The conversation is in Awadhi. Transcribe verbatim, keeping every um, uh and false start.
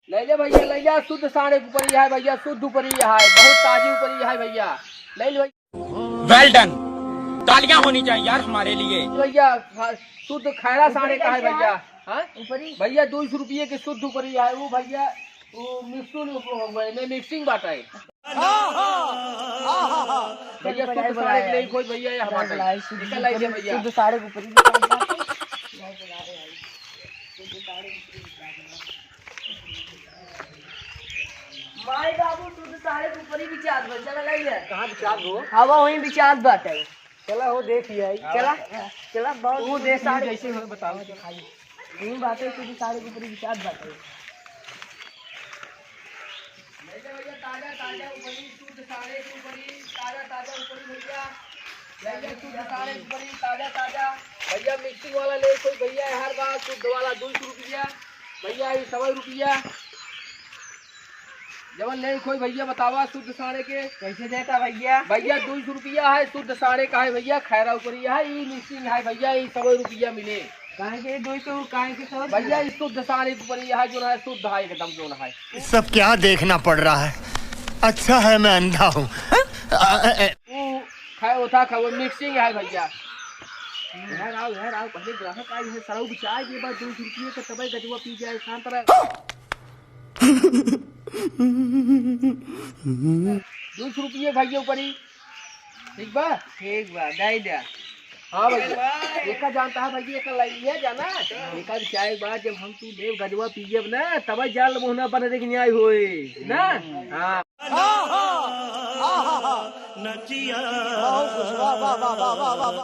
ले ले भैया, ले जा, शुद्ध साँड़े के ऊपरी है भैया, शुद्ध ऊपरी है, बहुत ताजी ऊपरी है भैया, ले ले भैया। Well done। तालियां होनी चाहिए यार हमारे लिए। भैया, हाँ, शुद्ध खैरा साँड़े का है भैया। हाँ? ऊपरी? भैया, दो सौ रुपये के शुद्ध ऊपरी है वो भैया, वो मिक्सिंग, वो, वो, वो, mixing बाटा है। भैया, शुद्ध साँड़े के लिए कोई भैया, ये हमारा है। निकल आइए भैया। शुद्ध साँड़े के ऊपरी। माई बाबू, तू तो साँड़े के ऊपरी बिचात बा, चला लाइए। कहाँ बिचात हो? हवा वहीं बिचात बाटे। चला हो, देख ही आई। चला, चला, बहुत तू देख, साँड़े जैसे हो, बताओ। यही बात है, तू तो साँड़े के ऊपरी बिचात बाटे। भैया, ताजा, ताजा ऊपरी, शुद्ध साँड़े के ऊपरी, ताजा, ताजा ऊपरी भैया। भैया, शुद्ध साँड़े के ऊपरी, ताजा, ताजा। भैया, mixing वाला ले कोई भैया, हर बार शुद्ध वाला दो सौ रुपया। भैया, ये सौ रुपया। जवन ले कोई भैया, बतावा शुद्ध साँड़े के। कैसे देता भैया? भैया, दो सौ रुपया है, शुद्ध साँड़े का है भैया, खैरा ऊपरी है, ये mixing है भैया, ये सौ रुपया मिले। काहे के दो सौ, काहे के सौ? भैया, ये शुद्ध साँड़े ऊपरी है, जो है शुद्ध है एकदम, जो है। सब क्या देखना पड़ रहा है? अच्छा है मैं अंधा हूँ। वो खाए होता खा, वो mixing है भैया। इधर आओ, इधर आओ, पहले ग्राहक आई है, सरऊ बिचाए के बाद दो सौ रुपये का तबे गजवा पी जाए, शांत रह। दो सौ रुपये भैया ऊपरी, ठीक बा? ठीक बा, दे दे। हाँ भैया, एका जानता है भैया, एका लाई लिया जाना, एका बिचाए के बाद जब हम तू लेव गजवा पियब ना, तब जाल मोहना बन देख न्याय होए ना। हाँ।